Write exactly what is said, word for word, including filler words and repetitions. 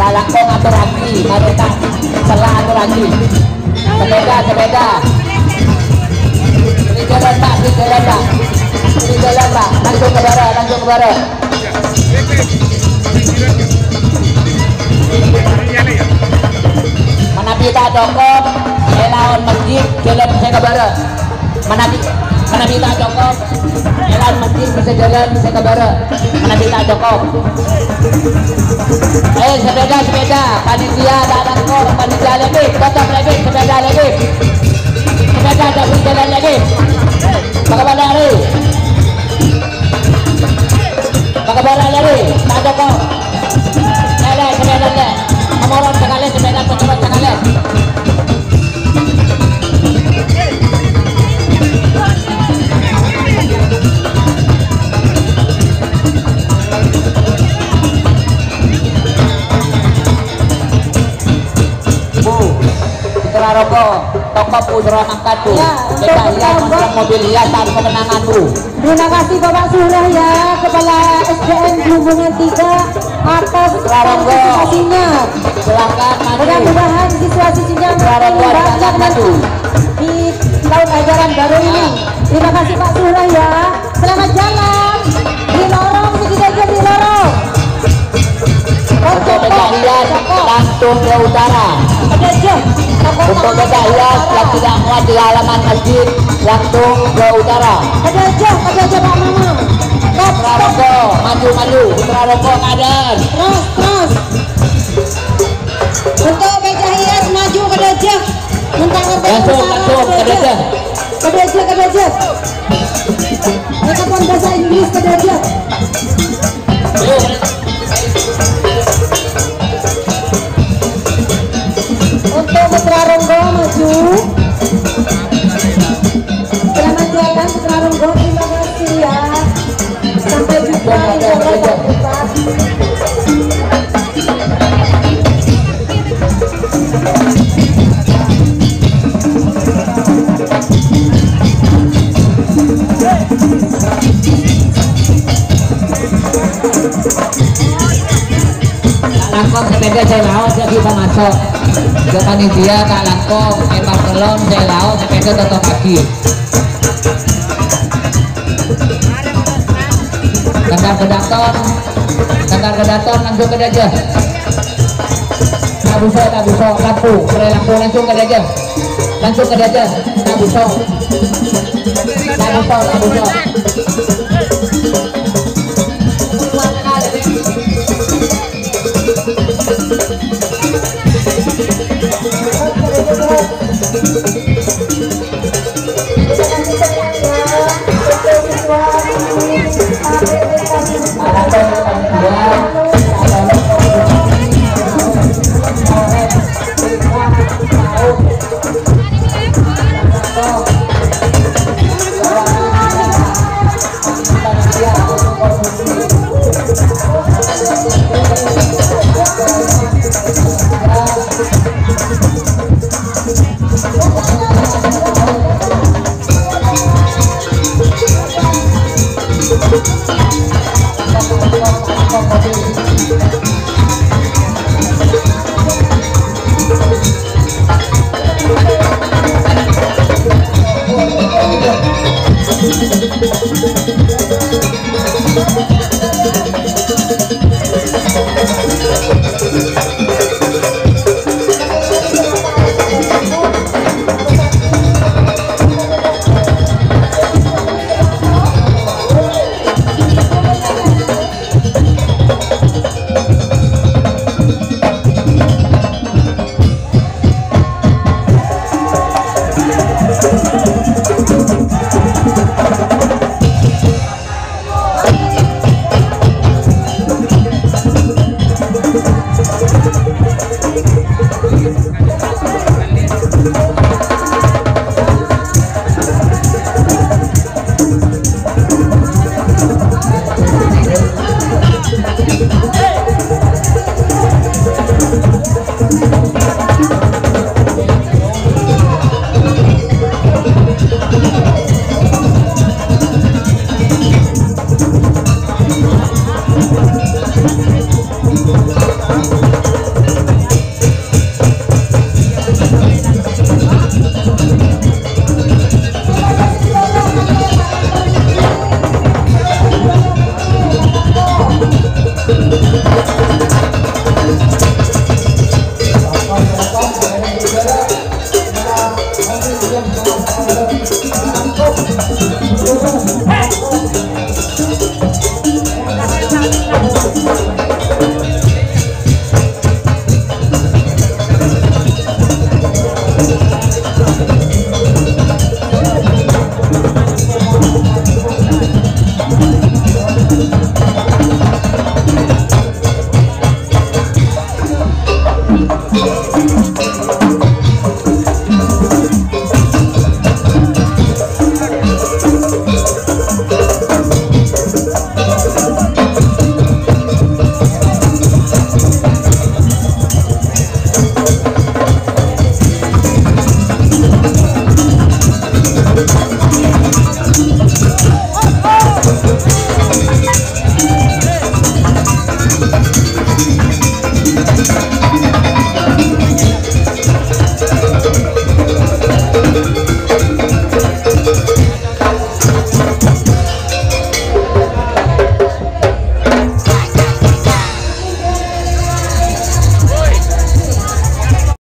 Talangkong aturaghi, marèta sella aturaghi. Sepeda, sepeda. Ini jalan, Pak, ini jalan, Pak. Ini jalan, Pak. Langsung ke barat, langsung ke barat. Manabi ta' cokop, è laon masjid, jalan sè ka barat. Manabi, manabi ta' cokop, è laon masjid bisa jalan, bisa ka barat. Manabi ta' cokop. Eh, sepeda, sepeda, panitia ta' langkong, panitia lebih, tetap lebih, sepeda lebih. Sepeda tak berjalan lagi. Pakai balik hari. Pakai balik hari. Tak cokop. Lele, sepeda lele. Kemorot sekali, sepeda kemorot sekali. Bu, Putra Roko, toko Putra Mangkat, Bu. Ya, untuk Kita hias Putra Roko. Mobil hiasan kemenangan, Bu. Terima kasih Bapak Surah ya, Kepala S D N Gelembungan tiga atas Putra Roko. Partisipasinya. Silakan maju. Mudah-mudahan siswa-siswinya Putra Roko, makin banyak silakan nanti maju. Di tahun ajaran baru ini. Terima kasih Pak Surah ya. Selamat jalan. Di lorong sedikit aja di lorong. Untuk P K Hias, Langtung ke utara. Untuk P K Hias yang tidak muat di halaman masjid, Langtung ke utara. Ada aja, ada aja Pak Mama. Stop, Putra stop. Roko, maju, maju. Putra Roko keadaan. Terus, terus. Untuk P K Hias maju ke aja. Mentang-mentang Langsung, utara, langsung, ke ke aja. Aja. Ke aja, ke aja. Mereka pun bahasa Inggris ke aja. Untuk Putra Ronggo maju. Selamat jalan Putra Ronggo, terima kasih ya. Sampai jumpa, insya Allah, tahun depan. Langkong sepeda saya laos lagi, Pak, masuk. Ke panitia, Pak, langkong, emang belum saya laos sepeda tetap pagi. Kandar kedaton, kandar kedaton, langsung ke aja. Tak bisa, tak bisa, lampu, pre lampu, langsung ke aja. Langsung ke aja, tak bisa. Tak bisa, tak bisa.